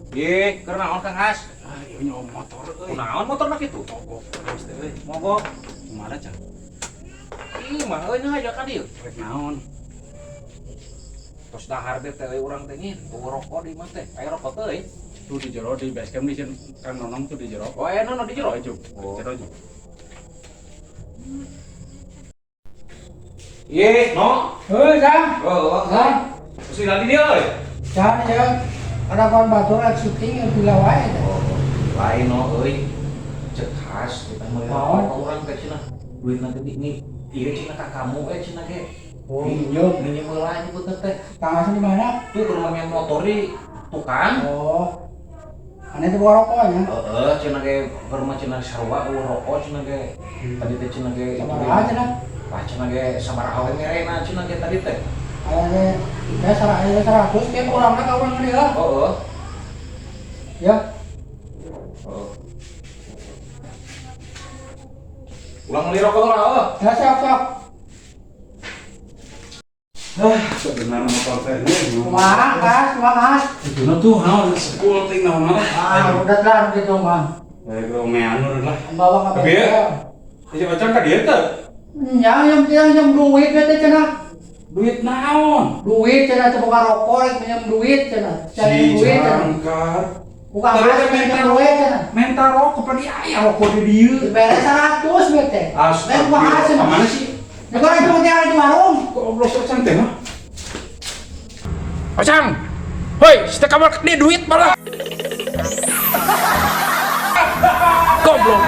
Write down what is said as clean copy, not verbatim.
Ih, keur naon, Kang Has? Ah, ieu nyawa motor euy. Kunaon motorna kitu? Mogok terus teh euy. Mogok. Kumaha, Cang? Ih, mah euy nya ka dieu. Rek naon? Tos dahar teh teh euy urang teh nyin, tuh rokok di mah teh. Aya rokok teh euy. Tuh di jero, di base camp di sini Kang Nonong tuh di jero. Oh, aya nono di jero. Oh, juk. Oh. Di jero juk. Ih, no. Hei, Jang. Oh, Jang. Mesti lali dia euy. Jang, Jang. Ada kawan batur lagi syuting yang gila wae teh. Oh, lain no euy. Cek khas kita mah Naon? rokok urang teh cenah. Duit nanti di ini. Ieu cenah ka kamu eh cenah ge. Oh, minjem. Minjem heula nyebutna teh. Kang Hasan di mana? Tuh ke rumah main motor di tukang. Oh. Aneh tuh bawa rokoknya. Heeh, cenah ge ke rumah cenah sarua eueuh rokok cenah ge. Tadi teh cenah ge Sama aja cenah. Wah, cenah ge sabaraha we merena cenah ge tadi teh. Aya ge ya aya 100 ge kurangna ka urang gede lah. Heeh. Ya. Heeh. Ulang meuli rokok lah, heuh. Ya siap siap. Ah, sebenarnya motor teh ini. Kumaha, Kas? Kumaha, Kas? Itu na tuh naon sepul ting naon lah. Ah, udah lah gitu mah. Eh, gua meanur lah. Bawa ka Tapi ya, bengkel. si Ocang ka dieu teh. Nya yang yang yang duit teh cenah. Duit naon? Duit cenah teh boga rokok rek minjem duit cenah. Cari Si duit cenah. jangkar. Bukan Tadi mas teh minjem minta duit cenah. Minta rokok pada aya rokok di dieu. Dibere 100 we teh. Lain kumaha Astagfirullah. cenah. Mana sih? Negara itu teh ada di warung. Kok oblos Ocang teh mah? Ocang, hoi, setiap kamar dia duit malah. Goblok.